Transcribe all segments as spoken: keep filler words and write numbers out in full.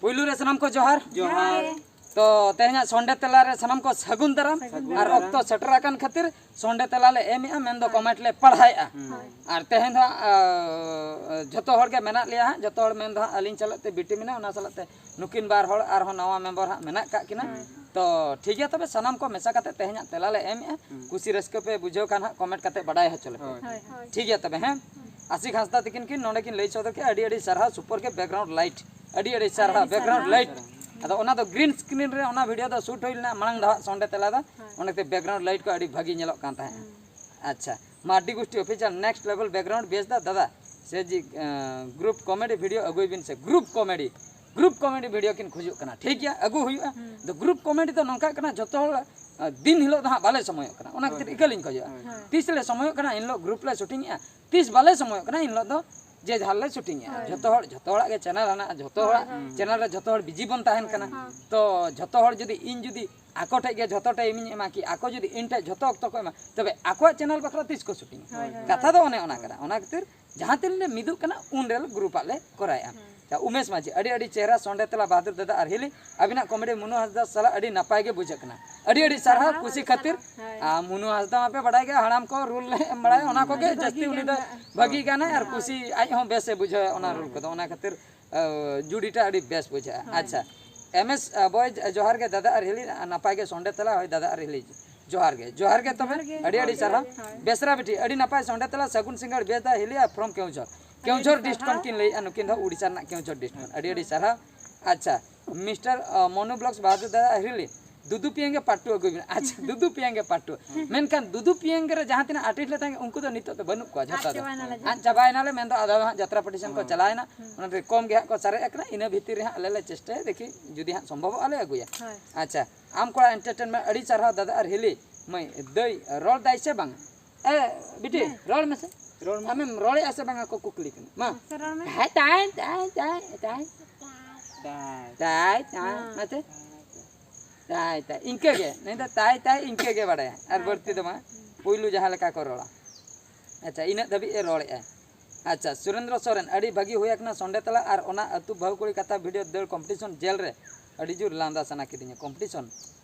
ᱯᱩᱭᱞᱩ ᱨᱮ ᱥᱟᱱᱟᱢ ᱠᱚ ᱡᱚᱦᱟᱨ᱾ ᱡᱚᱦᱟᱨ᱾ ᱛᱚ ᱛᱮᱦᱮᱧᱟᱜ ᱥᱚᱱᱰᱮ ᱛᱮᱞᱟ ᱨᱮ ᱥᱟᱱᱟᱢ ᱠᱚ ᱥᱟᱹᱜᱩᱱ ᱫᱟᱨᱟᱢ᱾ ᱥᱟᱹᱜᱩᱱ ᱟᱨ ᱫᱟᱨᱟᱢ᱾ ᱚᱠᱛᱚ ᱥᱮᱴᱮᱨ ᱟᱠᱟᱱ ᱠᱷᱟᱹᱛᱤᱨ ᱥᱚᱱᱰᱮ ᱛᱮᱞᱟ ᱞᱮ ᱮᱢᱮᱜᱼᱟ, ᱢᱮᱱᱫᱚ ᱠᱚᱢᱮᱱᱴ ᱞᱮ ᱯᱟᱲᱦᱟᱣᱮᱜᱼᱟ᱾ ᱦᱩᱸ᱾ ᱟᱨ ᱛᱮᱦᱮᱧ ᱫᱚ ᱦᱟᱸᱜ, ᱟ, ᱡᱷᱚᱛᱚ ᱦᱚᱲ ᱜᱮ ᱢᱮᱱᱟᱜ ᱞᱮᱭᱟ ᱦᱟᱸᱜ, ᱡᱷᱚᱛᱚ ᱦᱚᱲ ᱢᱮᱱᱫᱚ ᱦᱟᱸᱜ ᱟᱹᱞᱤᱧ ᱥᱟᱞᱟᱜ ᱛᱮ ᱵᱤᱴᱤ ᱢᱮᱱᱟᱜᱼᱟ, ᱚᱱᱟ ᱥᱟᱞᱟᱜ ᱛᱮ ᱱᱩᱠᱤᱱ ᱵᱟᱨ ᱦᱚᱲ ᱟᱨᱦᱚᱸ ᱱᱟᱣᱟ ᱢᱮᱢᱵᱟᱨ ᱦᱟᱸᱜ ᱢᱮᱱᱟᱜ ᱠᱟᱜ ᱠᱤᱱᱟ᱾ ᱦᱩᱸ᱾ ᱛᱚ ᱴᱷᱤᱠ ᱜᱮᱭᱟ, ᱛᱚᱵᱮ ᱥᱟᱱᱟᱢ ᱠᱚ ᱢᱮᱥᱟ ᱠᱟᱛᱮ ᱛᱮᱦᱮᱧᱟᱜ ᱛᱮᱞᱟ ᱞᱮ ᱮᱢᱮᱜᱼᱟ᱾ ᱦᱩᱸ᱾ ᱠᱩᱥᱤ ᱨᱟᱹᱥᱠᱟᱹ ᱯᱮ ᱵᱩᱡᱷᱟᱹᱣ ᱠᱷᱟᱱ ᱦᱟᱸᱜ ᱠᱚᱢᱮᱱᱴ ᱠᱟᱛᱮ ᱵᱟᱰᱟᱭ ᱦᱚᱪᱚ ᱞᱮᱯᱮ᱾ ᱦᱳᱭ᱾ ᱦᱳᱭ, ᱦᱳᱭ᱾ ᱴᱷᱤᱠ ᱜᱮᱭᱟ ᱛᱚᱵᱮ, ᱦᱮᱸ? ᱟᱥᱤᱠ ᱦᱟᱸᱥᱫᱟ ᱛᱤᱠᱤᱱ ᱠᱤᱱ ᱱᱚᱰᱮ ᱠᱤᱱ ᱞᱟᱹᱭ ᱥᱚᱫᱚᱨ ᱠᱮᱜᱼᱟ, ᱟᱹᱰᱤ ᱟᱹᱰᱤ ᱥᱟᱨᱦᱟᱣ, ᱥᱩᱯᱚᱨ ᱜᱮ ᱵᱮᱠᱜᱨᱟᱣᱩᱱᱰ ᱞᱟᱭᱤᱴ, ᱟᱹᱰᱤ ᱟᱹᱰᱤ ᱥᱟᱨᱦᱟᱣ, ᱟᱹᱰᱤ ᱵᱮᱠᱜᱨᱟᱣᱩᱱᱰ ᱥᱟᱨᱦᱟᱣ᱾ ᱞᱟᱭᱤᱴ᱾ ᱟᱫᱚ ᱚᱱᱟ ᱫᱚ ᱜᱨᱤᱱ ᱥᱠᱨᱤᱱ ᱨᱮ ᱚᱱᱟ ᱵᱷᱤᱰᱤᱭᱳ ᱫᱚ ᱥᱩᱴ ᱦᱩᱭ ᱞᱮᱱᱟ ᱢᱟᱲᱟᱝ ᱫᱷᱟᱣᱟᱜ ᱥᱚᱱᱰᱮ ᱛᱮᱞᱟ ᱫᱚ, ᱦᱳᱭ᱾ ᱚᱱᱟᱛᱮ ᱵᱮᱠᱜᱨᱟᱣᱩᱱᱰ ᱞᱟᱭᱤᱴ ᱠᱚ ᱟᱹᱰᱤ ᱵᱷᱟᱹᱜᱤ ᱧᱮᱞᱚᱜ ᱠᱟᱱ ᱛᱟᱦᱮᱸᱫ᱾ ᱦᱩᱸ᱾ ᱟᱪᱪᱷᱟ, ᱢᱟᱨᱰᱤ ᱜᱩᱥᱴᱤ ᱚᱯᱷᱤᱥᱤᱭᱟᱞ ᱱᱮᱠᱥᱴ ᱞᱮᱵᱮᱞ ᱵᱮᱠᱜᱨᱟᱣᱩᱱᱰ ᱵᱮᱥ ᱫᱟ ᱫᱟᱫᱟ, ᱥᱮ ᱡᱤ, ᱮᱸ, ᱜᱨᱩᱯ ᱠᱚᱢᱮᱰᱤ ᱵᱷᱤᱰᱤᱭᱳ ᱟᱹᱜᱩᱭ ᱵᱤᱱ ᱥᱮ, group comedy, group comedy video ᱠᱤᱱ ᱠᱷᱚᱡᱚᱜ ᱠᱟᱱᱟ᱾ ᱴᱷᱤᱠ ᱜᱮᱭᱟ, ᱟᱹᱜᱩ ᱦᱩᱭᱩᱜᱼᱟ᱾ ᱦᱩᱸ᱾ ᱟᱫᱚ ᱜᱨᱩᱯ ᱠᱚᱢᱮᱰᱤ ᱫᱚ ᱱᱚᱝᱠᱟᱜ ᱠᱟᱱᱟ, ᱡᱷᱚᱛᱚ ᱦᱚᱲ, ᱟᱸ, ᱫᱤᱱ ᱦᱤᱞᱳᱜ ᱫᱚ ᱦᱟᱸᱜ ᱵᱟᱞᱮ ᱥᱚᱢᱚᱭᱚᱜ ᱠᱟᱱᱟ, ᱚᱱᱟ ᱠᱷᱟᱹᱛᱤᱨ ᱦᱳᱭ᱾ ᱤᱠᱟᱹ ᱞᱤᱧ ᱠᱷᱚᱡᱚᱜᱼᱟ᱾ ᱦᱳᱭ᱾ ᱛᱤᱥ ᱞᱮ ᱥᱚᱢᱚᱭᱚᱜ ᱠᱟᱱᱟ, ᱮᱱ ᱦᱤᱞᱳᱜ ᱜᱨᱩᱯ ᱞᱮ ᱥᱩᱴᱤᱝ ᱮᱜᱼᱟ, ᱛᱤᱥ ᱵᱟᱞᱮ ᱥᱚᱢᱚᱭᱚᱜ ᱠᱟᱱᱟ, ᱮᱱ ᱦᱤᱞᱳᱜ ᱫᱚ ᱡᱮ ᱡᱟᱦᱟᱨ ᱞᱮ ᱥᱩᱴᱤᱝ ᱮᱜᱼᱟ᱾ ᱦᱳᱭ᱾ ᱡᱷᱚᱛᱚ ᱦᱚᱲ, ᱡᱷᱚᱛᱚ ᱦᱚᱲᱟᱜ ᱜᱮ ᱪᱮᱱᱮᱞ ᱦᱮᱱᱟᱜᱼᱟ, ᱡᱷᱚᱛᱚ ᱦᱳᱭ, ᱦᱚᱲᱟᱜ ᱦᱳᱭ᱾ ᱪᱮᱱᱮᱞ ᱨᱮ ᱡᱷᱚᱛᱚ ᱦᱚᱲ ᱵᱤᱡᱤ ᱵᱚᱱ ᱛᱟᱦᱮᱱ ᱠᱟᱱᱟ᱾ ᱦᱳᱭ᱾ ᱛᱚ ᱡᱷᱚᱛᱚ ᱦᱚᱲ ᱡᱩᱫᱤ, ᱤᱧ ᱡᱩᱫᱤ ᱟᱠᱚ ᱴᱷᱮᱡ ᱜᱮ ᱡᱷᱚᱛᱚ ᱴᱟᱭᱤᱢ ᱤᱧ ᱮᱢᱟ ᱠᱤ, ᱟᱠᱚ ᱡᱩᱫᱤ ᱤᱧ ᱴᱷᱮᱡ ᱡᱷᱚᱛᱚ ᱚᱠᱛᱚ ᱠᱚ ᱮᱢᱟ, ᱛᱚᱵᱮ ᱟᱠᱚᱣᱟᱜ ᱪᱮᱱᱮᱞ ᱵᱟᱠᱷᱨᱟ ᱛᱤᱥ ᱠᱚ ᱥᱩᱴᱤᱝᱟ? ᱦᱳᱭ, ᱦᱳᱭ, ᱠᱟᱛᱷᱟ ᱦᱳᱭ᱾ ᱫᱚ ᱚᱱᱮ ᱚᱱᱟ ᱠᱟᱱᱟ᱾ ᱚᱱᱟ ᱠᱷᱟᱹᱛᱤᱨ ᱡᱟᱦᱟᱸ ᱛᱤᱱ ᱞᱮ ᱢᱤᱫᱚᱜ ᱠᱟᱱᱟ, ᱩᱱ ᱨᱮ ᱜᱨᱩᱯ ᱟᱜ ᱞᱮ ᱠᱚᱨᱟᱣᱮᱫᱼᱟ᱾ ᱦᱮᱸ᱾ ᱟᱪᱪᱷᱟ, ᱩᱢᱮᱥ ᱢᱟᱹᱡᱷᱤ, ᱟᱹᱰᱤ ᱟᱹᱰᱤ ᱪᱮᱦᱨᱟ ᱥᱚᱸᱰᱮ ᱛᱮᱞᱟ ᱵᱟᱦᱟᱫᱩᱨ ᱫᱟᱫᱟ ᱟᱨ ᱦᱤᱞᱤ, ᱟᱹᱵᱤᱱᱟᱜ ᱠᱚᱢᱮᱰᱤ ᱢᱩᱱᱩ ᱦᱟᱸᱥᱫᱟ ᱥᱟᱞᱟᱜ ᱟᱹᱰᱤ ᱱᱟᱯᱟᱭ ᱜᱮ ᱵᱩᱡᱷᱟᱹᱜ ᱠᱟᱱᱟ᱾ ᱟᱹᱰᱤ ᱟᱹᱰᱤ ᱥᱟᱨᱦᱟᱣ ᱠᱩᱥᱤ ᱠᱷᱟᱹᱛᱤᱨ᱾ ᱦᱳᱭ᱾ ᱟᱨ ᱢᱩᱱᱩ ᱦᱟᱸᱥᱫᱟ ᱢᱟᱯᱮ ᱵᱟᱰᱟᱭ ᱜᱮᱭᱟ, ᱦᱟᱲᱟᱢ ᱠᱚ ᱨᱩᱞ ᱞᱮ ᱮᱢ ᱵᱟᱲᱟᱭᱟ, ᱚᱱᱟ ᱠᱚᱜᱮ ᱟᱹᱰᱤ ᱡᱟᱹᱥᱛᱤ ᱵᱷᱟᱹᱜᱤ ᱩᱱᱤ ᱫᱚ ᱜᱟᱱ᱾ ᱵᱷᱟᱹᱜᱤ ᱜᱟᱱᱟᱭ ᱟᱨ ᱦᱳᱭ᱾ ᱠᱩᱥᱤ ᱟᱡ ᱦᱚᱸ ᱵᱮᱥ ᱮ ᱵᱩᱡᱷᱟᱹᱣᱟ ᱚᱱᱟ ᱦᱳᱭ᱾ ᱨᱩᱞ ᱠᱚᱫᱚ, ᱚᱱᱟ ᱠᱷᱟᱹᱛᱤᱨ, ᱟᱹ, ᱡᱩᱰᱤᱴᱟ ᱟᱹᱰᱤ ᱵᱮᱥ ᱵᱩᱡᱷᱟᱹᱜᱼᱟ᱾ ᱦᱳᱭ᱾ ᱟᱪᱪᱷᱟ, ᱮᱢ ᱮᱥ, ᱟᱹ, ᱵᱚᱭ ᱡᱚᱦᱟᱨ ᱜᱮ ᱫᱟᱫᱟ ᱟᱨ ᱦᱤᱞᱤ, ᱱᱟᱯᱟᱭ ᱜᱮ ᱥᱚᱸᱰᱮ ᱛᱮᱞᱟ, ᱦᱳᱭ ᱫᱟᱫᱟ ᱟᱨ ᱦᱤᱞᱤ᱾ ᱡᱚᱦᱟᱨ ᱜᱮ, ᱡᱚᱦᱟᱨ ᱜᱮ ᱛᱚᱵᱮ, ᱡᱚᱦᱟᱨ ᱜᱮ᱾ ᱟᱹᱰᱤ ᱟᱹᱰᱤ ᱥᱟᱨᱦᱟᱣ᱾ ᱦᱳᱭ᱾ ᱵᱮᱥᱨᱟ ᱵᱤᱴᱤ, ᱟᱹᱰᱤ ᱱᱟᱯᱟᱭ ᱥᱚᱸᱰᱮ ᱛᱮᱞᱟ, ᱥᱟᱹᱜᱩᱱ ᱥᱤᱸᱜᱟᱹᱲ, ᱵᱮᱥ ᱫᱟ ᱦᱤᱞᱤᱭᱟ from ᱠᱮᱣᱡᱷᱚᱨ᱾ ᱟᱹᱰᱤ ᱠᱮᱣᱡᱷᱚᱨ ᱟᱹᱰᱤ ᱰᱤᱥᱴ ᱠᱷᱚᱱ ᱥᱟᱨᱦᱟᱣ᱾ ᱠᱤᱱ ᱞᱟᱹᱭᱮᱫᱼᱟ, ᱱᱩᱠᱤᱱ ᱫᱚ ᱩᱲᱤᱥᱥᱟ ᱨᱮᱱᱟᱜ ᱠᱮᱣᱡᱷᱚᱨ ᱰᱤᱥᱴ ᱠᱷᱚᱱ᱾ ᱟᱹᱰᱤ ᱟᱹᱰᱤ ᱥᱟᱨᱦᱟᱣ᱾ ᱟᱪᱪᱷᱟ, ᱢᱤᱥᱴᱟᱨ, ᱟᱸ, ᱢᱚᱱᱩ ᱵᱞᱚᱜᱥ ᱵᱟᱦᱟᱫᱩᱨ ᱫᱟᱫᱟ ᱦᱤᱞᱤ, ᱫᱩᱫᱩ ᱯᱤᱭᱟᱹᱝ ᱜᱮ ᱯᱟᱴᱴᱩ ᱟᱹᱜᱩᱭ ᱵᱤᱱ᱾ ᱟᱪᱪᱷᱟ, ᱫᱩᱫᱩ ᱯᱤᱭᱟᱹᱝ ᱜᱮ ᱯᱟᱴᱴᱩ᱾ ᱦᱩᱸ᱾ ᱢᱮᱱᱠᱷᱟᱱ ᱫᱩᱫᱩ ᱯᱤᱭᱟᱹᱝ ᱨᱮ ᱡᱟᱦᱟᱸ ᱛᱤᱱᱟᱹᱜ ᱟᱨᱴᱤᱥᱴ ᱞᱮ ᱛᱟᱦᱮᱸ ᱠᱟᱱᱟ, ᱩᱱᱠᱩ ᱫᱚ ᱱᱤᱛᱚᱜ ᱫᱚ ᱵᱟᱹᱱᱩᱜ ᱠᱚᱣᱟ ᱡᱷᱚᱛᱚ ᱟᱫ ᱫᱚ᱾ ᱪᱟᱵᱟᱭᱮᱱᱟᱞᱮ ᱡᱷᱚᱛᱚ᱾ ᱟᱫ ᱪᱟᱵᱟᱭᱮᱱᱟᱞᱮ, ᱢᱮᱱᱫᱚ ᱟᱫᱚ ᱦᱟᱸᱜ ᱡᱟᱛᱨᱟ ᱯᱟᱴᱤᱥᱚᱱ ᱠᱚ ᱦᱩᱸ᱾ ᱪᱟᱞᱟᱣᱮᱱᱟ, ᱦᱩᱸ᱾ ᱚᱱᱟᱛᱮ ᱠᱚᱢ ᱜᱮ ᱦᱟᱸᱜ ᱠᱚ ᱥᱟᱨᱮᱡ ᱟᱠᱟᱱᱟ᱾ ᱤᱱᱟᱹ ᱵᱷᱤᱛᱤᱨ ᱨᱮ ᱦᱟᱸᱜ ᱟᱞᱮ ᱞᱮ ᱪᱮᱥᱴᱟᱭᱟ, ᱫᱮᱠᱷᱤ ᱡᱩᱫᱤ ᱦᱟᱸᱜ ᱥᱚᱢᱵᱷᱚᱵᱚᱜᱼᱟ, ᱞᱮ ᱟᱹᱜᱩᱭᱟ᱾ ᱦᱳᱭ᱾ ᱟᱪᱪᱷᱟ, ᱟᱢ ᱠᱚᱲᱟ ᱮᱱᱴᱟᱨᱴᱮᱱᱢᱮᱱᱴ ᱟᱹᱰᱤ ᱥᱟᱨᱦᱟᱣ ᱫᱟᱫᱟ ᱟᱨ ᱦᱤᱞᱤ ᱢᱟᱹᱭ᱾ ᱫᱟᱹᱭ ᱨᱚᱲ ᱫᱟᱭ ᱥᱮ ᱵᱟᱝ? ᱮ, ᱵᱤᱴᱤ, ᱦᱮᱸ᱾ ᱨᱚᱲ ᱢᱮᱥᱮ᱾ ᱨᱚᱲ ᱢᱮ᱾ ᱟᱢᱮᱢ ᱨᱚᱲᱮᱜᱼᱟ ᱥᱮ ᱵᱟᱝᱟ ᱠᱚ ᱠᱩᱠᱞᱤ ᱠᱟᱱᱟ᱾ ᱢᱟ᱾ ᱢᱟᱥᱮ ᱨᱚᱲ ᱢᱮ᱾ ᱦᱮᱸ, ᱛᱟᱭ, ᱛᱟᱭ, ᱛᱟᱭ, ᱛᱟᱭ᱾ ᱛᱟᱭ᱾ ᱛᱟᱭ, ᱛᱟᱭ᱾ ᱦᱮᱸ᱾ ᱢᱟᱥᱮ᱾ ᱛᱟᱭ, ᱛᱟᱭ᱾ ᱤᱱᱠᱟᱹ ᱜᱮ᱾ ᱱᱩᱭ ᱫᱚ ᱛᱟᱭ, ᱛᱟᱭ, ᱤᱱᱠᱟᱹ ᱜᱮ ᱵᱟᱲᱟᱭᱟ᱾ ᱟᱨ ᱛᱟᱭ, ᱵᱟᱹᱲᱛᱤ ᱫᱚ ᱛᱟᱭ᱾ ᱵᱟᱝ᱾ ᱦᱩᱸ᱾ ᱯᱩᱭᱞᱩ ᱡᱟᱦᱟᱸ ᱞᱮᱠᱟ ᱠᱚ ᱨᱚᱲᱟ᱾ ᱟᱪᱪᱷᱟ, ᱤᱱᱟᱹᱜ ᱫᱷᱟᱹᱵᱤᱡ ᱮ ᱨᱚᱲᱮᱜᱼᱟ᱾ ᱟᱪᱪᱷᱟ, ᱥᱩᱨᱮᱱᱫᱨᱚ ᱥᱚᱨᱮᱱ, ᱟᱹᱰᱤ ᱵᱷᱟᱹᱜᱤ ᱦᱩᱭ ᱟᱠᱟᱱᱟ ᱥᱚᱱᱰᱮ ᱛᱟᱞᱟ ᱟᱨ ᱚᱱᱟ ᱟᱹᱛᱩ ᱵᱟᱹᱦᱩ ᱠᱩᱲᱤ ᱠᱟᱛᱷᱟ ᱵᱷᱤᱰᱤᱭᱳ ᱫᱟᱹᱲ ᱠᱚᱢᱯᱤᱴᱤᱥᱚᱱ ᱡᱮᱞ ᱨᱮ ᱟᱹᱰᱤ ᱡᱳᱨ ᱞᱟᱸᱫᱟ ᱥᱟᱱᱟ ᱠᱤᱫᱤᱧᱟ᱾ ᱠᱚᱢᱯᱤᱴᱤᱥᱚᱱ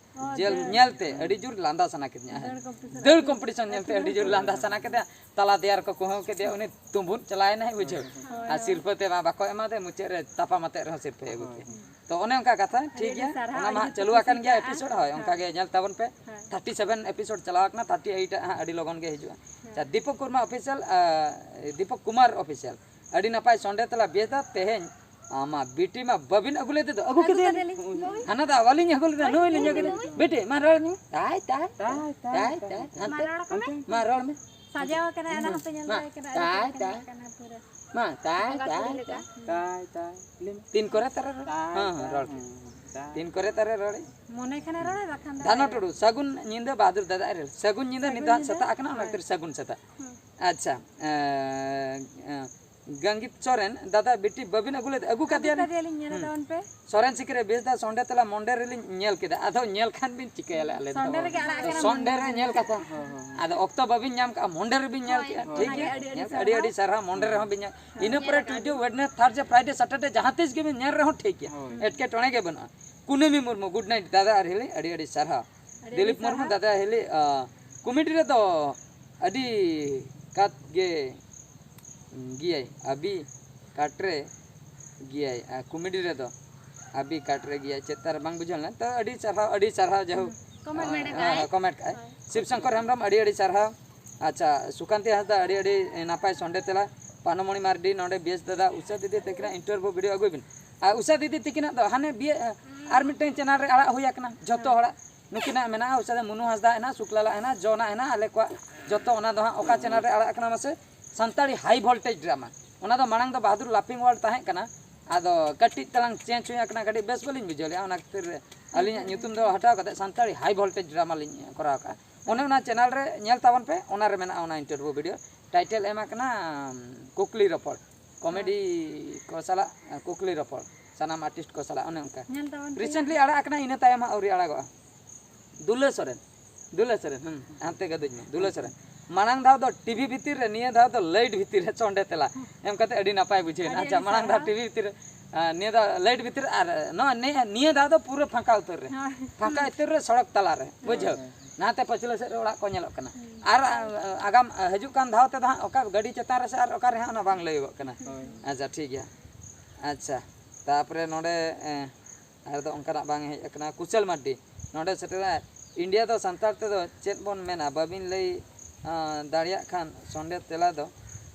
ᱡᱮᱞ ᱧᱮᱞᱛᱮ ᱟᱹᱰᱤ ᱡᱳᱨ ᱞᱟᱸᱫᱟ ᱥᱟᱱᱟ ᱠᱤᱫᱤᱧᱟ᱾ ᱦᱮᱸ᱾ ᱫᱟᱹᱲ ᱠᱚᱢᱯᱤᱴᱤᱥᱚᱱ ᱧᱮᱞᱛᱮ ᱟᱹᱰᱤ ᱡᱳᱨ ᱞᱟᱸᱫᱟ ᱥᱟᱱᱟ ᱠᱮᱫᱮᱭᱟ᱾ ᱛᱟᱞᱟ ᱫᱮᱭᱟ ᱨᱮᱠᱚ ᱠᱩᱦᱟᱹᱣ ᱠᱮᱫᱮᱭᱟ, ᱩᱱᱤ ᱛᱩᱸᱵᱩᱫ ᱪᱟᱞᱟᱣᱮᱱᱟᱭ, ᱵᱩᱡᱷᱟᱹᱣ᱾ ᱟᱨ ᱥᱤᱨᱯᱟᱹ ᱛᱮ ᱢᱟ ᱵᱟᱠᱚ ᱮᱢᱟᱫᱮ, ᱢᱩᱪᱟᱹᱫ ᱨᱮ ᱛᱟᱯᱟᱢ ᱟᱛᱮᱫ ᱨᱮᱦᱚᱸ ᱥᱤᱨᱯᱟᱹᱭ ᱟᱹᱜᱩ ᱠᱮᱫ᱾ ᱛᱚ ᱚᱱᱮ ᱚᱱᱠᱟ ᱠᱟᱛᱷᱟ, ᱴᱷᱤᱠ ᱜᱮᱭᱟ᱾ ᱚᱱᱟ ᱢᱟ ᱦᱟᱸᱜ ᱪᱟᱹᱞᱩ ᱟᱠᱟᱱ ᱜᱮᱭᱟ ᱮᱯᱤᱥᱳᱰ, ᱦᱳᱭ, ᱚᱱᱠᱟ ᱜᱮ ᱧᱮᱞ ᱛᱟᱵᱚᱱ ᱯᱮ᱾ ᱛᱷᱟᱨᱴᱤ ᱥᱮᱵᱷᱮᱱ ᱮᱯᱤᱥᱳᱰ ᱪᱟᱞᱟᱣ ᱟᱠᱟᱱᱟ, ᱛᱷᱟᱨᱴᱤ ᱮᱭᱤᱴ ᱦᱟᱸᱜ ᱟᱹᱰᱤ ᱞᱚᱜᱚᱱ ᱜᱮ ᱦᱤᱡᱩᱜᱼᱟ᱾ ᱟᱪᱪᱷᱟ, ᱫᱤᱯᱚᱠ ᱠᱩᱢᱟᱨ ᱚᱯᱷᱤᱥᱤᱭᱟᱞ, ᱟᱸ, ᱫᱤᱯᱚᱠ ᱠᱩᱢᱟᱨ ᱚᱯᱷᱤᱥᱤᱭᱟᱞ, ᱟᱹᱰᱤ ᱱᱟᱯᱟᱭ ᱥᱚᱱᱰᱮ ᱛᱮᱞᱟ ᱵᱮᱥ ᱫᱟ ᱛᱮᱦᱮᱧ᱾ ᱟᱢᱟ ᱵᱤᱴᱤ ᱢᱟ ᱵᱟᱹᱵᱤᱱ ᱟᱹᱜᱩ ᱞᱮᱫᱮ ᱫᱚ, ᱟᱹᱜᱩ ᱟᱹᱜᱩ ᱠᱮᱫᱮᱭᱟᱞᱤᱧ᱾ ᱠᱮᱫᱮᱭᱟᱞᱤᱧ᱾ ᱦᱟᱱᱟ ᱫᱚ ᱵᱟᱹᱞᱤᱧ ᱟᱹᱜᱩ ᱞᱮᱫᱟ, ᱱᱩᱭ ᱞᱤᱧ ᱟᱹᱜᱩ ᱞᱮᱫᱟ᱾ ᱵᱤᱴᱤ, ᱢᱟ ᱨᱚᱲ ᱢᱮ᱾ ᱛᱟᱭ, ᱛᱟᱭ, ᱛᱟᱭ, ᱛᱟᱭ, ᱛᱟᱭ᱾ ᱢᱟ ᱦᱟᱱᱛᱮ, ᱨᱚᱲ ᱠᱚ ᱢᱮ᱾ ᱦᱟᱱᱛᱮ᱾ ᱢᱟ ᱨᱚᱲ ᱢᱮ᱾ ᱥᱟᱡᱟᱣ ᱟᱠᱟᱱᱟ, ᱚᱱᱟ ᱦᱚᱸᱯᱮ ᱧᱮᱞ ᱢᱟ, ᱫᱟᱲᱮ ᱠᱟᱱᱟ, ᱟᱹᱰᱤ ᱛᱟᱭ, ᱪᱮᱦᱨᱟ ᱛᱟᱭ᱾ ᱧᱮᱞᱚᱜ ᱠᱟᱱᱟ ᱯᱩᱨᱟᱹ᱾ ᱢᱟ, ᱛᱟᱭ, ᱵᱚᱸᱜᱟ ᱛᱟᱭ, ᱠᱩᱲᱤ ᱞᱮᱠᱟ᱾ ᱛᱟᱭ᱾ ᱛᱟᱭ, ᱛᱟᱭ᱾ ᱞᱟᱹᱭ ᱢᱮ᱾ ᱛᱤᱱ ᱠᱚᱨᱮ ᱛᱟᱨᱮ ᱨᱚᱲ? ᱛᱟᱭ, ᱦᱮᱸ, ᱦᱮᱸ, ᱛᱟᱭ, ᱨᱚᱲ᱾ ᱦᱮᱸ, ᱦᱮᱸ, ᱨᱚᱲ᱾ ᱛᱤᱱ ᱠᱚᱨᱮ ᱛᱟᱨᱮ ᱨᱚᱲ? ᱢᱚᱱᱮ ᱠᱷᱟᱱᱮ ᱨᱚᱲᱟ, ᱵᱟᱠᱷᱟᱱ ᱫᱚ ᱫᱷᱟᱱᱚ ᱟᱞᱮ ᱴᱩᱰᱩ, ᱥᱟᱹᱜᱩᱱ ᱧᱤᱫᱟᱹ ᱵᱟᱦᱟᱫᱩᱨ ᱫᱟᱫᱟ ᱟᱨ ᱥᱟᱹᱜᱩᱱ ᱧᱤᱫᱟᱹ, ᱥᱟᱹᱜᱩᱱ ᱱᱤᱛ ᱫᱚ ᱦᱟᱸᱜ ᱧᱤᱫᱟᱹ᱾ ᱥᱮᱛᱟᱜ ᱟᱠᱟᱱᱟ, ᱚᱱᱟ ᱦᱳᱭ᱾ ᱠᱷᱟᱹᱛᱤᱨ ᱥᱟᱹᱜᱩᱱ ᱥᱮᱛᱟᱜ᱾ ᱦᱩᱸ᱾ ᱟᱪᱪᱷᱟ, ᱮᱸ, ᱮᱸ, ᱜᱟᱝᱜᱤᱛ ᱥᱚᱨᱮᱱ, ᱫᱟᱫᱟ ᱵᱤᱴᱤ ᱵᱟᱹᱵᱤᱱ ᱟᱹᱜᱩ ᱞᱮᱫ, ᱟᱹᱜᱩ ᱟᱹᱜᱩ ᱠᱟᱫᱮᱭᱟᱞᱤᱧ᱾ ᱠᱟᱫᱮᱭᱟᱞᱤᱧ, ᱧᱮᱞ ᱦᱩᱸ᱾ ᱛᱟᱵᱚᱱ ᱯᱮ᱾ ᱥᱚᱨᱮᱱ ᱥᱤᱠᱨᱮ ᱵᱮᱥ ᱫᱟ ᱥᱚᱸᱰᱮ ᱛᱟᱞᱟ ᱢᱚᱱᱰᱮ ᱨᱮᱞᱤᱧ ᱧᱮᱞ ᱠᱮᱫᱟ᱾ ᱟᱫᱚ ᱧᱮᱞ ᱠᱷᱟᱱ ᱵᱤᱱ ᱪᱤᱠᱟᱹᱭᱟᱞᱮ ᱟᱞᱮ ᱫᱚ? ᱥᱚᱸᱰᱮ ᱨᱮᱜᱮ ᱟᱲᱟᱜ ᱟᱠᱟᱱᱟ ᱥᱚᱸᱰᱮ ᱢᱚᱱᱰᱮ᱾ ᱨᱮ ᱧᱮᱞ ᱠᱟᱛᱷᱟ᱾ ᱦᱳᱭ, ᱦᱳᱭ, ᱦᱳᱭ᱾ ᱟᱫᱚ ᱚᱠᱛᱚ ᱵᱟᱹᱵᱤᱱ ᱧᱟᱢ ᱠᱟᱜᱼᱟ, ᱢᱚᱱᱰᱮ ᱨᱮᱵᱤᱱ ᱧᱮᱞ ᱦᱳᱭ, ᱠᱮᱜᱼᱟ, ᱦᱳᱭ᱾ ᱴᱷᱤᱠ ᱜᱮᱭᱟ? ᱟᱹᱰᱤ, ᱟᱹᱰᱤ ᱧᱮᱞ ᱠᱮᱜᱼᱟ, ᱟᱹᱰᱤ, ᱥᱟᱨᱦᱟᱣ᱾ ᱟᱹᱰᱤ ᱥᱟᱨᱦᱟᱣ, ᱢᱚᱱᱰᱮ ᱨᱮᱦᱚᱸ ᱵᱤᱱ ᱧᱮᱞ᱾ ᱦᱳᱭ᱾ ᱤᱱᱟᱹ ᱯᱚᱨᱮ ᱴᱩᱭᱥᱰᱮ, ᱳᱭᱮᱰᱱᱮᱥ, ᱛᱷᱟᱨᱥᱰᱮ, ᱯᱷᱨᱟᱭᱰᱮ, ᱥᱟᱴᱟᱨᱰᱮ ᱡᱟᱦᱟᱸ ᱛᱤᱥ ᱜᱮᱵᱤᱱ ᱧᱮᱞ ᱨᱮᱦᱚᱸ ᱴᱷᱤᱠ ᱜᱮᱭᱟ᱾ ᱦᱳᱭ᱾ ᱮᱴᱠᱮᱴᱚᱬᱮ ᱜᱮ ᱵᱟᱹᱱᱩᱜᱼᱟ᱾ ᱠᱩᱱᱟᱹᱢᱤ ᱢᱩᱨᱢᱩ, ᱜᱩᱰ ᱱᱟᱭᱤᱴ ᱫᱟᱫᱟ ᱟᱨ ᱦᱤᱞᱤ, ᱟᱹᱰᱤ ᱟᱹᱰᱤ ᱥᱟᱨᱦᱟᱣ᱾ ᱟᱹᱰᱤ ᱟᱹᱰᱤ ᱫᱤᱞᱤᱯ ᱢᱩᱨᱢᱩ, ᱥᱟᱨᱦᱟᱣ᱾ ᱫᱟᱫᱟ ᱦᱤᱞᱤ, ᱟ, ᱠᱚᱢᱮᱰᱤ ᱨᱮᱫᱚ ᱟᱹᱰᱤ ᱠᱟᱛ ᱜᱮ ᱜᱮᱭᱟᱭ, ᱟᱹᱵᱤ ᱠᱟᱴᱨᱮ ᱜᱮᱭᱟᱭ, ᱟᱨ ᱠᱚᱢᱮᱰᱤ ᱨᱮᱫᱚ ᱟᱹᱵᱤ ᱠᱟᱴᱨᱮ ᱜᱮᱭᱟᱭ, ᱪᱮᱫ ᱛᱟᱨ ᱵᱟᱝ ᱵᱩᱡᱷᱟᱹᱣ ᱞᱮᱱᱟ᱾ ᱛᱚ ᱟᱹᱰᱤ ᱥᱟᱨᱦᱟᱣ, ᱟᱹᱰᱤ ᱥᱟᱨᱦᱟᱣ, ᱡᱟᱭᱦᱳᱠ᱾ ᱦᱩᱸ, ᱠᱚᱢᱮᱱᱴ ᱢᱮᱱᱟᱜ ᱦᱮᱸ, ᱠᱟᱜᱼᱟᱭ᱾ ᱦᱮᱸ, ᱠᱚᱢᱮᱱᱴ ᱠᱟᱜᱼᱟᱭ᱾ ᱦᱳᱭ᱾ ᱥᱤᱵ ᱥᱚᱝᱠᱚᱨ ᱦᱮᱢᱵᱨᱚᱢ, ᱟᱹᱰᱤ ᱟᱹᱰᱤ ᱥᱟᱨᱦᱟᱣ᱾ ᱟᱪᱪᱷᱟ, ᱥᱩᱠᱟᱱᱛᱤ ᱦᱟᱸᱥᱫᱟ, ᱟᱹᱰᱤ ᱟᱹᱰᱤ ᱱᱟᱯᱟᱭ ᱥᱚᱸᱰᱮ ᱛᱮᱞᱟ᱾ ᱯᱟᱱᱚᱢᱚᱬᱤ ᱢᱟᱨᱰᱤ, ᱱᱚᱰᱮ ᱵᱮᱥ ᱫᱟᱫᱟ, ᱩᱥᱟ ᱫᱤᱫᱤ ᱛᱟᱹᱠᱤᱱᱟᱜ ᱤᱱᱴᱟᱨᱵᱷᱤᱭᱩ ᱵᱷᱤᱰᱤᱭᱳ ᱟᱹᱜᱩᱭ ᱵᱤᱱ᱾ ᱟᱨ ᱩᱥᱟ ᱫᱤᱫᱤ ᱛᱟᱹᱠᱤᱱᱟᱜ ᱫᱚ ᱦᱟᱱᱮ ᱵᱤᱭᱮ, ᱟᱨ ᱢᱤᱫᱴᱟᱝ ᱪᱮᱱᱮᱞ ᱨᱮ ᱟᱲᱟᱜ ᱦᱩᱭ ᱟᱠᱟᱱᱟ, ᱡᱷᱚᱛᱚ ᱦᱚᱲᱟᱜ᱾ ᱱᱩᱠᱤᱱᱟᱜ ᱢᱮᱱᱟᱜᱼᱟ, ᱩᱥᱟ ᱫᱚ ᱢᱩᱱᱩ ᱦᱟᱸᱥᱫᱟ ᱦᱮᱱᱟᱜᱼᱟ, ᱥᱩᱠᱞᱟᱞᱟᱜ ᱦᱮᱱᱟᱜᱼᱟ, ᱡᱚᱱᱟᱜ ᱦᱮᱱᱟᱜᱼᱟ, ᱟᱞᱮ ᱠᱚᱣᱟᱜ ᱡᱷᱚᱛᱚ᱾ ᱚᱱᱟ ᱫᱚ ᱦᱟᱸᱜ ᱚᱠᱟ ᱪᱮᱱᱮᱞ ᱨᱮ ᱟᱲᱟᱜ ᱟᱠᱟᱱᱟ ᱢᱟᱥᱮ? ᱥᱟᱱᱛᱟᱲᱤ ᱦᱟᱭ ᱵᱷᱳᱞᱴᱮᱡᱽ ᱰᱨᱟᱢᱟ᱾ ᱚᱱᱟ ᱫᱚ ᱢᱟᱲᱟᱝ ᱫᱚ ᱵᱟᱦᱟᱫᱩᱨ ᱞᱟᱯᱷᱤᱝ ᱣᱟᱨᱞᱰ ᱛᱟᱦᱮᱸ ᱠᱟᱱᱟ, ᱟᱫᱚ ᱠᱟᱹᱴᱤᱡ ᱛᱟᱞᱟᱝ ᱪᱮᱧᱡᱽ ᱦᱩᱭ ᱟᱠᱟᱱᱟ, ᱠᱟᱹᱴᱤᱡ ᱵᱮᱥ ᱵᱟᱹᱞᱤᱧ ᱵᱩᱡᱷᱟᱹᱣ ᱞᱮᱫᱼᱟ, ᱚᱱᱟ ᱠᱷᱟᱹᱛᱤᱨ ᱟᱹᱞᱤᱧᱟᱜ ᱧᱩᱛᱩᱢ ᱫᱚ ᱦᱟᱴᱟᱣ ᱠᱟᱛᱮ ᱥᱟᱱᱛᱟᱲᱤ ᱦᱟᱭ ᱵᱷᱳᱞᱴᱮᱡᱽ ᱰᱨᱟᱢᱟ ᱞᱤᱧ ᱠᱚᱨᱟᱣ ᱠᱟᱜᱼᱟ᱾ ᱚᱱᱮ ᱚᱱᱟ ᱪᱮᱱᱮᱞ ᱨᱮ ᱧᱮᱞ ᱛᱟᱵᱚᱱ ᱯᱮ, ᱚᱱᱟ ᱨᱮ ᱢᱮᱱᱟᱜᱼᱟ ᱚᱱᱟ ᱤᱱᱴᱟᱨᱵᱷᱤᱭᱩ ᱵᱷᱤᱰᱤᱭᱳ᱾ ᱴᱟᱭᱴᱮᱞ ᱮᱢ ᱟᱠᱟᱱᱟ, ᱩᱢ, ᱠᱩᱠᱞᱤ ᱨᱚᱯᱚᱲ, ᱠᱚᱢᱮᱰᱤ ᱠᱚ ᱥᱟᱞᱟᱜ, ᱠᱩᱠᱞᱤ ᱨᱚᱯᱚᱲ, ᱥᱟᱱᱟᱢ ᱟᱨᱴᱤᱥᱴ ᱠᱚ ᱥᱟᱞᱟᱜ, ᱚᱱᱮ ᱚᱱᱠᱟ᱾ ᱧᱮᱞ ᱛᱟᱵᱚᱱ ᱯᱮ᱾ ᱨᱤᱥᱮᱱᱴᱞᱤ ᱟᱲᱟᱜ ᱟᱠᱟᱱᱟ, ᱤᱱᱟᱹ ᱛᱟᱭᱚᱢ ᱦᱟᱸᱜ ᱟᱹᱣᱨᱤ ᱟᱲᱟᱜᱚᱜᱼᱟ᱾ ᱫᱩᱞᱟᱹ ᱥᱚᱨᱮᱱ, ᱫᱩᱞᱟᱹ ᱥᱚᱨᱮᱱ, ᱦᱩᱸ, ᱦᱟᱱᱛᱮ ᱜᱟᱹᱫᱩᱡ ᱢᱮ, ᱫᱩᱞᱟᱹ ᱥᱚᱨᱮᱱ᱾ ᱢᱟᱲᱟᱝ ᱫᱷᱟᱣ ᱫᱚ ᱴᱤᱵᱷᱤ ᱵᱷᱤᱛᱤᱨ ᱨᱮ, ᱱᱤᱭᱟᱹ ᱫᱷᱟᱣ ᱫᱚ ᱞᱟᱭᱤᱴ ᱵᱷᱤᱛᱤᱨ ᱨᱮ ᱥᱚᱸᱰᱮ ᱛᱮᱞᱟ ᱮᱢ ᱠᱟᱛᱮ ᱟᱹᱰᱤ ᱱᱟᱯᱟᱭ ᱵᱩᱡᱷᱟᱹᱣ ᱮᱱᱟ᱾ ᱟᱹᱰᱤ ᱟᱪᱪᱷᱟ, ᱟᱹᱰᱤ ᱢᱟᱲᱟᱝ ᱫᱷᱟᱣ ᱥᱟᱨᱦᱟᱣ᱾ ᱴᱤᱵᱷᱤ ᱵᱷᱤᱛᱤᱨ ᱨᱮ, ᱟᱨ ᱱᱤᱭᱟᱹ ᱫᱷᱟᱣ ᱞᱟᱭᱤᱴ ᱵᱷᱤᱛᱤᱨ ᱨᱮ, ᱟᱨ ᱱᱚᱣᱟ ᱱᱤᱭᱟᱹ, ᱱᱤᱭᱟᱹ ᱫᱷᱟᱣ ᱫᱚ ᱯᱩᱨᱟᱹ ᱯᱷᱟᱸᱠᱟ ᱩᱛᱟᱹᱨ ᱨᱮ᱾ ᱦᱳᱭ᱾ ᱯᱷᱟᱸᱠᱟ ᱩᱛᱟᱹᱨ ᱨᱮ ᱥᱚᱲᱚᱠ ᱛᱟᱞᱟ ᱨᱮ, ᱦᱳᱭ, ᱵᱩᱡᱷᱟᱹᱣ? ᱦᱳᱭ᱾ ᱱᱟᱛᱮ ᱯᱟᱹᱪᱷᱞᱟᱹ ᱥᱮᱫ ᱨᱮ ᱚᱲᱟᱜ ᱠᱚ ᱧᱮᱞᱚᱜ ᱠᱟᱱᱟ᱾ ᱦᱩᱸ᱾ ᱟᱨ, ᱟ, ᱟᱜᱟᱢ, ᱟ, ᱦᱤᱡᱩᱜ ᱠᱟᱱ ᱫᱷᱟᱣ ᱛᱮᱫᱚ ᱦᱟᱸᱜ ᱚᱠᱟ ᱜᱟᱹᱰᱤ ᱪᱮᱛᱟᱱ ᱨᱮ ᱥᱮ ᱟᱨ ᱚᱠᱟ ᱨᱮ ᱦᱟᱸᱜ ᱚᱱᱟ ᱵᱟᱝ ᱞᱟᱹᱭᱚᱜᱚᱜ ᱠᱟᱱᱟ᱾ ᱦᱳᱭ᱾ ᱟᱪᱪᱷᱟ, ᱴᱷᱤᱠ ᱜᱮᱭᱟ᱾ ᱟᱪᱪᱷᱟ, ᱛᱟᱯᱚᱨᱮ ᱱᱚᱰᱮ, ᱮ, ᱟᱨ ᱫᱚ ᱚᱱᱠᱟᱱᱟᱜ ᱵᱟᱝ ᱦᱮᱡ ᱟᱠᱟᱱᱟ᱾ ᱠᱩᱥᱟᱞ ᱢᱟᱨᱰᱤ ᱱᱚᱰᱮ ᱥᱮᱴᱮᱨᱟ, ᱤᱱᱰᱤᱭᱟ ᱫᱚ ᱥᱟᱱᱛᱟᱲ ᱛᱮᱫᱚ ᱪᱮᱫ ᱵᱚᱱ ᱢᱮᱱᱟ? ᱵᱟᱹᱵᱤᱱ ᱞᱟᱹᱭ, ᱟᱸ, ᱫᱟᱲᱮᱭᱟᱜ ᱠᱷᱟᱱ ᱥᱚᱸᱰᱮ ᱛᱮᱞᱟ ᱫᱚ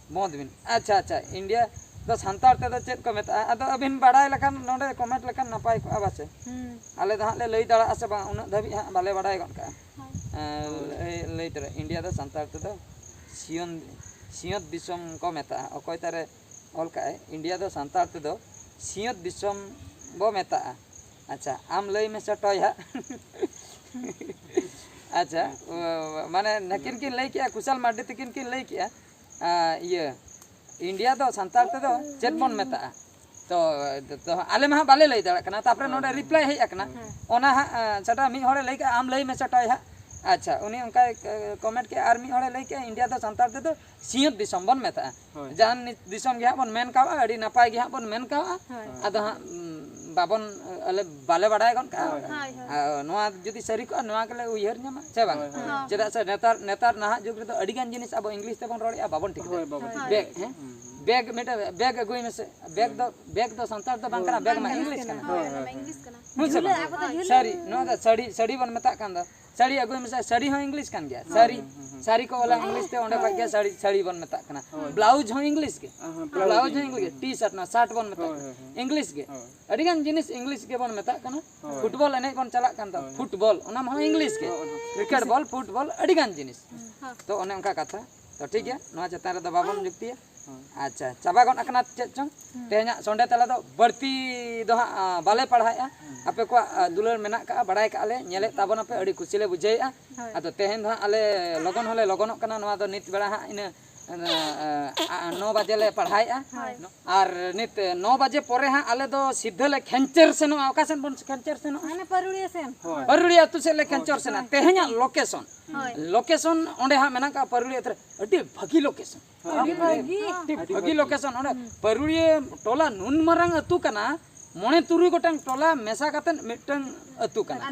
ᱵᱚᱸᱫᱽ ᱵᱤᱱ᱾ ᱟᱪᱪᱷᱟ, ᱟᱪᱪᱷᱟ, ᱤᱱᱰᱤᱭᱟ ᱫᱚ ᱥᱟᱱᱛᱟᱲ ᱛᱮᱫᱚ ᱪᱮᱫ ᱠᱚ ᱢᱮᱛᱟᱜᱼᱟ? ᱟᱫᱚ ᱟᱹᱵᱤᱱ ᱵᱟᱲᱟᱭ ᱞᱮᱠᱷᱟᱱ ᱱᱚᱰᱮ ᱠᱚᱢᱮᱱᱴ ᱞᱮᱠᱷᱟᱱ ᱱᱟᱯᱟᱭ ᱠᱚᱜᱼᱟ ᱯᱟᱪᱮ᱾ ᱦᱩᱸ᱾ ᱟᱞᱮ ᱫᱚ ᱦᱟᱸᱜ ᱞᱮ ᱞᱟᱹᱭ ᱫᱟᱲᱮᱭᱟᱜᱼᱟ ᱥᱮ ᱵᱟᱝ, ᱩᱱᱟᱹᱜ ᱫᱷᱟᱹᱵᱤᱡ ᱦᱟᱸᱜ ᱵᱟᱞᱮ ᱵᱟᱲᱟᱭ ᱜᱚᱫ ᱠᱟᱜᱼᱟ᱾ ᱦᱳᱭ᱾ ᱮᱸ, ᱞᱟᱹᱭ, ᱞᱟᱹᱭ ᱛᱚᱨᱟ, ᱤᱱᱰᱤᱭᱟ ᱫᱚ ᱥᱟᱱᱛᱟᱲ ᱛᱮᱫᱚ ᱥᱤᱭᱚᱱ, ᱥᱤᱧᱚᱛ ᱫᱤᱥᱚᱢ ᱠᱚ ᱢᱮᱛᱟᱜᱼᱟ᱾ ᱚᱠᱚᱭ ᱛᱟᱨᱮ ᱚᱞ ᱠᱟᱜᱼᱟᱭ, ᱤᱱᱰᱤᱭᱟ ᱫᱚ ᱥᱟᱱᱛᱟᱲ ᱛᱮᱫᱚ ᱥᱤᱧᱚᱛ ᱫᱤᱥᱚᱢ ᱵᱚ ᱢᱮᱛᱟᱜᱼᱟ᱾ ᱟᱪᱪᱷᱟ, ᱟᱢ ᱞᱟᱹᱭ ᱢᱮᱥᱮ ᱴᱚᱭ ᱦᱟᱸᱜ᱾ ᱟᱪᱪᱷᱟ, ᱚ, ᱢᱟᱱᱮ ᱱᱟᱹᱠᱤᱱ ᱠᱤᱱ ᱞᱟᱹᱭ ᱠᱮᱜᱼᱟ, ᱠᱩᱥᱟᱞ ᱢᱟᱨᱰᱤ ᱛᱟᱹᱠᱤᱱ ᱠᱤᱱ ᱞᱟᱹᱭ ᱠᱮᱜᱼᱟ, ᱟ, ᱤᱭᱟᱹ, ᱤᱱᱰᱤᱭᱟ ᱫᱚ ᱥᱟᱱᱛᱟᱲ ᱛᱮᱫᱚ ᱪᱮᱫ ᱵᱚᱱ ᱢᱮᱛᱟᱜᱼᱟ? ᱛᱚ, ᱛᱚ ᱟᱞᱮ ᱢᱟ ᱦᱟᱸᱜ ᱵᱟᱞᱮ ᱞᱟᱹᱭ ᱫᱟᱲᱮᱭᱟᱜ ᱠᱟᱱᱟ, ᱛᱟᱯᱚᱨᱮ ᱱᱚᱰᱮ ᱨᱤᱯᱞᱟᱭ ᱦᱮᱡ ᱟᱠᱟᱱᱟ, ᱦᱮᱸ᱾ ᱚᱱᱟ ᱦᱟᱸᱜ, ᱟ, ᱥᱮᱴᱟ ᱢᱤᱫ ᱦᱚᱲᱮ ᱞᱟᱹᱭ ᱠᱮᱜᱼᱟ, ᱟᱢ ᱞᱟᱹᱭ ᱢᱮᱥᱮ ᱴᱚᱭ ᱦᱟᱸᱜ᱾ ᱟᱪᱪᱷᱟ, ᱩᱱᱤ ᱚᱱᱠᱟᱭ, ᱮ, ᱠᱚᱢᱮᱱᱴ ᱠᱮᱜᱼᱟ, ᱟᱨ ᱢᱤᱫ ᱦᱚᱲᱮ ᱞᱟᱹᱭ ᱠᱮᱜᱼᱟ, ᱤᱱᱰᱤᱭᱟ ᱫᱚ ᱥᱟᱱᱛᱟᱲ ᱛᱮᱫᱚ ᱥᱤᱧᱚᱛ ᱫᱤᱥᱚᱢ ᱵᱚᱱ ᱢᱮᱛᱟᱜᱼᱟ᱾ ᱦᱳᱭ᱾ ᱡᱟᱦᱟᱱ ᱱᱤ-, ᱫᱤᱥᱚᱢ ᱜᱮ ᱦᱟᱸᱜ ᱵᱚᱱ ᱢᱮᱱ ᱠᱟᱣᱟ, ᱟᱹᱰᱤ ᱱᱟᱯᱟᱭ ᱜᱮ ᱦᱟᱸᱜ ᱵᱚᱱ ᱢᱮᱱ ᱠᱟᱣᱟ᱾ ᱦᱳᱭ᱾ ᱟᱫᱚ ᱦᱟᱸᱜ, ᱩᱸ, ᱵᱟᱵᱚᱱ, ᱟᱞᱮ ᱵᱟᱞᱮ ᱵᱟᱲᱟᱭ ᱜᱚᱫ ᱠᱟᱜᱼᱟ᱾ ᱦᱳᱭ, ᱦᱳᱭ᱾ ᱟᱨ ᱱᱚᱣᱟ ᱡᱩᱫᱤ ᱥᱟᱹᱨᱤ ᱠᱚᱜᱼᱟ, ᱱᱚᱣᱟ ᱜᱮᱞᱮ ᱩᱭᱦᱟᱹᱨ ᱧᱟᱢᱟ, ᱥᱮ ᱵᱟᱝ? ᱦᱳᱭ, ᱦᱳᱭ᱾ ᱦᱳᱭ᱾ ᱪᱮᱫᱟᱜ ᱥᱮ ᱱᱮᱛᱟᱨ, ᱱᱮᱛᱟᱨ ᱱᱟᱦᱟᱜ ᱡᱩᱜᱽ ᱨᱮᱫᱚ ᱟᱹᱰᱤ ᱜᱟᱱ ᱡᱤᱱᱤᱥ ᱟᱵᱚ ᱤᱝᱞᱤᱥ ᱛᱮᱵᱚᱱ ᱨᱚᱲᱮᱫᱼᱟ, ᱵᱟᱵᱚᱱ ᱴᱷᱤᱠ ᱦᱳᱭ, ᱫᱟᱲᱮᱭᱟᱜᱼᱟ᱾ ᱵᱟᱵᱚᱱ ᱴᱷᱤᱠ ᱵᱮᱜᱽ, ᱫᱟᱲᱮᱭᱟᱜᱼᱟ᱾ ᱦᱮᱸ? ᱦᱩᱸ, ᱦᱩᱸ᱾ ᱵᱮᱜᱽ ᱢᱤᱫᱴᱮᱱ ᱵᱮᱜᱽ ᱟᱹᱜᱩᱭ ᱢᱮᱥᱮ᱾ ᱵᱮᱜᱽ ᱫᱚ, ᱵᱮᱜᱽ ᱫᱚ ᱥᱟᱱᱛᱟᱲ ᱫᱚ ᱵᱟᱝ ᱠᱟᱱᱟ, ᱵᱮᱜᱽ ᱢᱟ ᱤᱝᱞᱤᱥ ᱤᱝᱞᱤᱥ ᱠᱟᱱᱟ᱾ ᱠᱟᱱᱟ᱾ ᱦᱳᱭ, ᱦᱳᱭ᱾ ᱦᱮᱸ ᱥᱮ ᱵᱟᱝ? ᱡᱷᱩᱞᱟᱹ ᱟᱵᱚ ᱫᱚ ᱡᱷᱩᱞᱟᱹ᱾ ᱥᱟᱹᱲᱤ, ᱱᱚᱣᱟ ᱫᱚ ᱥᱟᱹᱲᱤ, ᱥᱟᱹᱲᱤ ᱵᱚᱱ ᱢᱮᱛᱟᱜ ᱠᱟᱱ ᱫᱚ᱾ ᱥᱟᱹᱲᱤ ᱟᱹᱜᱩᱭ ᱢᱮᱥᱮ, ᱥᱟᱹᱲᱤ ᱦᱚᱸ ᱤᱝᱞᱤᱥ ᱠᱟᱱ ᱜᱮᱭᱟ᱾ ᱦᱳᱭ, ᱥᱟᱹᱨᱤ, ᱦᱳᱭ, ᱦᱳᱭ, ᱦᱳᱭ᱾ ᱥᱟᱹᱨᱤ ᱠᱚ ᱚᱞᱟ ᱤᱝᱞᱤᱥ ᱛᱮ, ᱚᱸᱰᱮ ᱠᱷᱚᱡ ᱜᱮ ᱥᱟᱹᱲᱤ, ᱥᱟᱹᱲᱤ ᱵᱚᱱ ᱢᱮᱛᱟᱜ ᱠᱟᱱᱟ᱾ ᱦᱳᱭ᱾ ᱵᱞᱟᱣᱩᱡᱽ ᱦᱚᱸ ᱤᱝᱞᱤᱥ ᱜᱮ᱾ ᱦᱮᱸ, ᱦᱮᱸ, ᱵᱞᱟᱣᱩᱡᱽ ᱵᱞᱟᱣᱩᱡᱽ ᱦᱚᱸ ᱦᱚᱸ ᱤᱝᱞᱤᱥ ᱜᱮ᱾ ᱦᱮᱸ᱾ ᱴᱤ ᱥᱟᱨᱴ ᱱᱚᱣᱟ ᱥᱟᱨᱴ ᱵᱚᱱ ᱢᱮᱛᱟᱜ ᱦᱳᱭ, ᱠᱟᱱᱟ᱾ ᱦᱳᱭ, ᱦᱳᱭ᱾ ᱤᱝᱞᱤᱥ ᱜᱮ᱾ ᱦᱳᱭ᱾ ᱟᱹᱰᱤ ᱜᱟᱱ ᱡᱤᱱᱤᱥ ᱤᱝᱞᱤᱥ ᱜᱮᱵᱚᱱ ᱢᱮᱛᱟᱜ ᱠᱟᱱᱟ᱾ ᱦᱳᱭ᱾ ᱯᱷᱩᱴᱵᱚᱞ ᱮᱱᱮᱡ ᱵᱚᱱ ᱪᱟᱞᱟᱜ ᱠᱟᱱ ᱫᱚ, ᱦᱳᱭ, ᱦᱳᱭ᱾ ᱯᱷᱩᱴᱵᱚᱞ, ᱚᱱᱟ ᱢᱟ ᱦᱚᱸ ᱤᱝᱞᱤᱥ ᱜᱮ᱾ ᱦᱳᱭ, ᱦᱳᱭ᱾ ᱠᱨᱤᱠᱮᱴ ᱵᱚᱞ, ᱯᱷᱩᱴᱵᱚᱞ, ᱟᱹᱰᱤ ᱜᱟᱱ ᱡᱤᱱᱤᱥ᱾ ᱦᱮᱸ᱾ ᱛᱚ, ᱚᱱᱮ ᱚᱱᱠᱟ ᱠᱟᱛᱷᱟ᱾ ᱛᱚ, ᱴᱷᱤᱠ ᱜᱮᱭᱟ, ᱦᱳᱭ᱾ ᱱᱚᱣᱟ ᱪᱮᱛᱟᱱ ᱨᱮᱫᱚ ᱵᱟᱵᱚᱱ ᱡᱩᱠᱛᱤᱭᱟ᱾ ᱦᱳᱭ᱾ ᱟᱪᱪᱷᱟ, ᱪᱟᱵᱟ ᱜᱚᱫ ᱟᱠᱟᱱᱟ ᱪᱮᱫ ᱪᱚᱝ? ᱦᱩᱸ᱾ ᱛᱮᱦᱮᱧᱟᱜ ᱥᱚᱸᱰᱮ ᱛᱟᱞᱟ ᱫᱚ ᱵᱟᱹᱲᱛᱤ ᱫᱚ ᱦᱟᱸᱜ, ᱟ, ᱵᱟᱞᱮ ᱯᱟᱲᱦᱟᱣᱮᱫᱼᱟ᱾ ᱦᱩᱸ᱾ ᱟᱯᱮ ᱠᱚᱣᱟᱜ, ᱟ, ᱫᱩᱞᱟᱹᱲ ᱢᱮᱱᱟᱜ ᱠᱟᱜᱼᱟ, ᱵᱟᱲᱟᱭ ᱠᱟᱜᱼᱟ ᱞᱮ, ᱧᱮᱞᱮᱫ ᱛᱟᱵᱚᱱᱟᱯᱮ, ᱟᱹᱰᱤ ᱠᱩᱥᱤ ᱞᱮ ᱵᱩᱡᱷᱟᱹᱣᱮᱫᱼᱟ᱾ ᱦᱳᱭ᱾ ᱟᱫᱚ ᱛᱮᱦᱮᱧ ᱫᱚ ᱦᱟᱸᱜ ᱟᱞᱮ ᱞᱚᱜᱚᱱ ᱦᱚᱸᱞᱮ ᱞᱚᱜᱚᱱᱚᱜ ᱠᱟᱱᱟ, ᱱᱚᱣᱟ ᱫᱚ ᱱᱤᱛ ᱵᱮᱲᱟ ᱦᱟᱸᱜ ᱤᱱᱟᱹ ᱱᱚ ᱵᱟᱡᱮ ᱞᱮ ᱯᱟᱲᱦᱟᱣᱮᱫᱼᱟ᱾ ᱟᱨ ᱱᱤᱛ ᱱᱚ ᱵᱟᱡᱮ ᱯᱚᱨᱮ ᱦᱟᱸᱜ ᱟᱞᱮ ᱫᱚ ᱥᱤᱫᱷᱟᱹ ᱞᱮ ᱠᱷᱮᱧᱪᱮᱨ ᱥᱮᱱᱚᱜᱼᱟ᱾ ᱚᱠᱟ ᱥᱮᱱ ᱵᱚᱱ ᱠᱷᱮᱧᱪᱮᱨ ᱥᱮᱱᱚᱜᱼᱟ? ᱢᱟᱱᱮ ᱯᱟᱹᱨᱩᱲᱤᱭᱟᱹ ᱥᱮᱱ᱾ ᱯᱟᱹᱨᱩᱲᱤᱭᱟᱹ ᱟᱹᱛᱩ ᱥᱮᱫ ᱞᱮ ᱠᱷᱮᱧᱪᱮᱨ ᱥᱮᱱᱟ᱾ ᱛᱮᱦᱮᱧᱟᱜ ᱞᱳᱠᱮᱥᱚᱱ, ᱞᱳᱠᱮᱥᱚᱱ ᱚᱸᱰᱮ ᱦᱟᱸᱜ ᱢᱮᱱᱟᱜ ᱠᱟᱜᱼᱟ ᱯᱟᱹᱨᱩᱲᱤᱭᱟᱹ ᱟᱹᱛᱩ ᱨᱮ᱾ ᱟᱹᱰᱤ ᱵᱷᱟᱹᱜᱤ ᱞᱳᱠᱮᱥᱚᱱ᱾ ᱟᱹᱰᱤ ᱵᱷᱟᱹᱜᱤ ᱞᱳᱠᱮᱥᱚᱱ᱾ ᱚᱸᱰᱮ ᱯᱟᱹᱨᱩᱲᱤᱭᱟᱹ ᱴᱚᱞᱟ ᱱᱩᱱ ᱢᱟᱨᱟᱝ ᱟᱹᱛᱩ ᱠᱟᱱᱟ, ᱢᱚᱬᱮ ᱛᱩᱨᱩᱭ ᱜᱚᱴᱟᱝ ᱴᱚᱞᱟ ᱢᱮᱥᱟ ᱠᱟᱛᱮᱫ ᱢᱤᱫᱴᱟᱝ ᱟᱹᱛᱩ ᱠᱟᱱᱟ᱾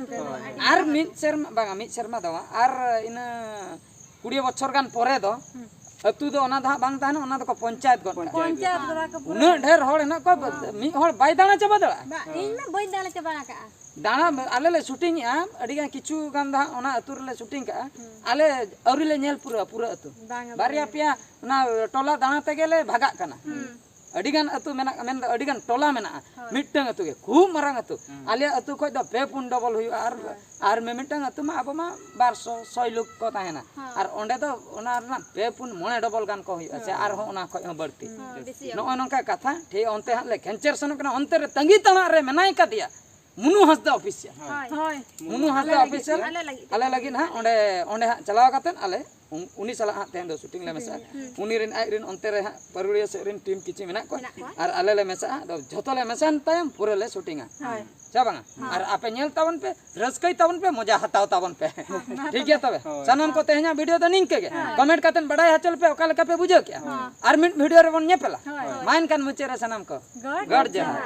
ᱟᱨ ᱢᱤᱫ ᱥᱮᱨᱢᱟ, ᱵᱟᱝᱟ, ᱢᱤᱫ ᱥᱮᱨᱢᱟ ᱫᱚ ᱵᱟᱝ, ᱟᱨ ᱤᱱᱟᱹ ᱠᱩᱲᱤ ᱵᱚᱪᱷᱚᱨ ᱜᱟᱱ ᱯᱚᱨᱮ ᱫᱚ ᱟᱹᱛᱩ ᱫᱚ ᱚᱱᱟ ᱫᱚ ᱦᱟᱸᱜ ᱵᱟᱝ ᱛᱟᱦᱮᱱᱟ, ᱚᱱᱟ ᱫᱚᱠᱚ ᱯᱚᱧᱪᱟᱭᱮᱛ ᱜᱚᱫ ᱠᱟᱜᱼᱟ᱾ ᱯᱚᱧᱪᱟᱭᱮᱛ ᱜᱚᱫ ᱠᱟᱜᱼᱟ᱾ ᱩᱱᱟᱹᱜ ᱰᱷᱮᱨ ᱦᱚᱲ ᱦᱮᱱᱟᱜ ᱠᱚᱣᱟ, ᱢᱤᱫ ᱦᱚᱲ ᱵᱟᱭ ᱫᱟᱬᱟ ᱪᱟᱵᱟ ᱫᱟᱲᱮᱭᱟᱜᱼᱟ᱾ ᱵᱟ, ᱤᱧ ᱢᱟ ᱵᱟᱹᱧ ᱫᱟᱬᱟ ᱪᱟᱵᱟ ᱟᱠᱟᱜᱼᱟ᱾ ᱫᱟᱬᱟ ᱟᱞᱮ ᱞᱮ ᱥᱩᱴᱤᱝᱮᱜᱼᱟ, ᱟᱹᱰᱤ ᱜᱟᱱ ᱠᱤᱪᱷᱩ ᱜᱟᱱ ᱫᱚ ᱦᱟᱸᱜ ᱚᱱᱟ ᱟᱹᱛᱩ ᱨᱮᱞᱮ ᱥᱩᱴᱤᱝ ᱠᱟᱜᱼᱟ᱾ ᱟᱞᱮ ᱟᱹᱣᱨᱤ ᱞᱮ ᱧᱮᱞ ᱯᱩᱨᱟᱹᱣᱟ ᱯᱩᱨᱟᱹ ᱟᱹᱛᱩ᱾ ᱵᱟᱝᱟ, ᱵᱟᱨᱭᱟ ᱵᱟᱝᱟ᱾ ᱯᱮᱭᱟ ᱚᱱᱟ ᱴᱚᱞᱟ ᱫᱟᱬᱟ ᱛᱮᱜᱮ ᱞᱮ ᱵᱷᱟᱜᱟᱜ ᱠᱟᱱᱟ᱾ ᱟᱹᱰᱤ ᱜᱟᱱ ᱟᱹᱛᱩ ᱢᱮᱱᱟᱜ, ᱢᱮᱱᱫᱚ ᱟᱹᱰᱤ ᱜᱟᱱ ᱴᱚᱞᱟ ᱢᱮᱱᱟᱜᱼᱟ᱾ ᱢᱤᱫᱴᱟᱝ ᱟᱹᱛᱩ ᱜᱮ ᱠᱷᱩᱵ ᱢᱟᱨᱟᱝ ᱟᱹᱛᱩ᱾ ᱟᱞᱮᱭᱟᱜ ᱟᱹᱛᱩ ᱠᱷᱚᱡ ᱫᱚ ᱯᱮ ᱯᱩᱱ ᱰᱚᱵᱚᱞ ᱦᱩᱭᱩᱜᱼᱟ᱾ ᱟᱨ, ᱟᱨ ᱢᱤᱢᱤᱫᱴᱟᱝ ᱟᱹᱛᱩ ᱢᱟ ᱟᱵᱚ ᱢᱟ ᱵᱟᱨ ᱥᱚ, ᱥᱚᱭ ᱞᱳᱠ ᱠᱚ ᱛᱟᱦᱮᱱᱟ᱾ ᱟᱨ ᱚᱸᱰᱮ ᱫᱚ ᱚᱱᱟ ᱨᱮᱱᱟᱜ ᱯᱮ ᱯᱩᱱ ᱢᱚᱬᱮ ᱰᱚᱵᱚᱞ ᱜᱟᱱ ᱠᱚ ᱦᱩᱭᱩᱜᱼᱟ, ᱥᱮ ᱟᱨᱦᱚᱸ ᱚᱱᱟ ᱠᱷᱚᱡ ᱦᱚᱸ ᱵᱟᱹᱲᱛᱤ᱾ ᱵᱮᱥᱤᱭᱟᱜ ᱱᱚᱜᱼᱚᱭ ᱱᱚᱝᱠᱟ ᱠᱟᱛᱷᱟ᱾ ᱴᱷᱤᱠ ᱚᱱᱛᱮ ᱦᱟᱸᱜ ᱞᱮ ᱠᱷᱮᱧᱪᱮᱨ ᱥᱮᱱᱚᱜ ᱠᱟᱱᱟ, ᱚᱱᱛᱮ ᱨᱮ ᱛᱟᱺᱜᱤ ᱛᱟᱲᱟᱜ ᱨᱮ ᱢᱮᱱᱟᱭ ᱠᱟᱫᱮᱭᱟ᱾ ᱢᱩᱱᱩ ᱦᱟᱸᱥᱫᱟ ᱚᱯᱷᱤᱥᱤᱭᱟᱞ᱾ ᱦᱳᱭ᱾ ᱢᱩᱱᱩ ᱦᱟᱸᱥᱫᱟ ᱚᱯᱷᱤᱥᱤᱭᱟᱞ᱾ ᱟᱞᱮ ᱞᱟᱹᱜᱤᱫ ᱛᱮ᱾ ᱟᱞᱮ ᱞᱟᱹᱜᱤᱫ ᱦᱟᱸᱜ ᱚᱸᱰᱮ, ᱚᱸᱰᱮ ᱦᱟᱸᱜ ᱪᱟᱞᱟᱣ ᱠᱟᱛᱮᱫ ᱟᱞᱮ ᱩᱱ-, ᱩᱱᱤ ᱥᱟᱞᱟᱜ ᱦᱟᱸᱜ ᱛᱮᱦᱮᱧ ᱫᱚ ᱥᱩᱴᱤᱝ ᱞᱮ ᱢᱮᱥᱟᱜᱼᱟ᱾ ᱩᱱᱤ ᱨᱮᱱ, ᱟᱡ ᱨᱮᱱ ᱚᱱᱛᱮ ᱨᱮ ᱦᱟᱸᱜ ᱯᱟᱹᱨᱩᱲᱤᱭᱟᱹ ᱥᱮᱫ ᱨᱮᱱ ᱴᱤᱢ ᱠᱤᱪᱷᱩ ᱢᱮᱱᱟᱜ ᱠᱚᱣᱟ᱾ ᱟᱨ ᱟᱞᱮ ᱞᱮ ᱢᱮᱥᱟᱜᱼᱟ᱾ ᱟᱫᱚ ᱡᱷᱚᱛᱚ ᱞᱮ ᱢᱮᱥᱟᱭᱮᱱ ᱛᱟᱭᱚᱢ ᱯᱩᱨᱟᱹ ᱞᱮ ᱥᱩᱴᱤᱝᱟ᱾ ᱦᱳᱭ᱾ ᱥᱮ ᱵᱟᱝᱟ? ᱟᱨ ᱟᱯᱮ ᱧᱮᱞ ᱛᱟᱵᱚᱱ ᱯᱮ, ᱨᱟᱹᱥᱠᱟᱹᱭ ᱛᱟᱵᱚᱱ ᱯᱮ, ᱢᱚᱡᱟ ᱦᱟᱛᱟᱣ ᱛᱟᱵᱚᱱ ᱯᱮ᱾ ᱴᱷᱤᱠ ᱜᱮᱭᱟ ᱛᱚᱵᱮ? ᱥᱟᱱᱟᱢ ᱠᱚ ᱛᱮᱦᱮᱧᱟᱜ ᱵᱷᱤᱰᱤᱭᱳ ᱫᱚ ᱱᱤᱝᱠᱟᱹ ᱜᱮ᱾ ᱠᱚᱢᱮᱱᱴ ᱠᱟᱛᱮᱫ ᱵᱟᱰᱟᱭ ᱦᱚᱪᱚ ᱞᱮᱯᱮ ᱚᱠᱟ ᱞᱮᱠᱟ ᱯᱮ ᱵᱩᱡᱷᱟᱹᱣ ᱠᱮᱜᱼᱟ᱾ ᱟᱨ ᱢᱤᱫ ᱵᱷᱤᱰᱤᱭᱳ ᱨᱮᱵᱚᱱ ᱧᱮᱯᱮᱞᱟ᱾ ᱢᱟ ᱮᱱᱠᱷᱟᱱ ᱢᱩᱪᱟᱹᱫ ᱨᱮ ᱥᱟᱱᱟᱢ ᱠᱚ ᱜᱚᱰ ᱡᱚᱦᱟᱨ᱾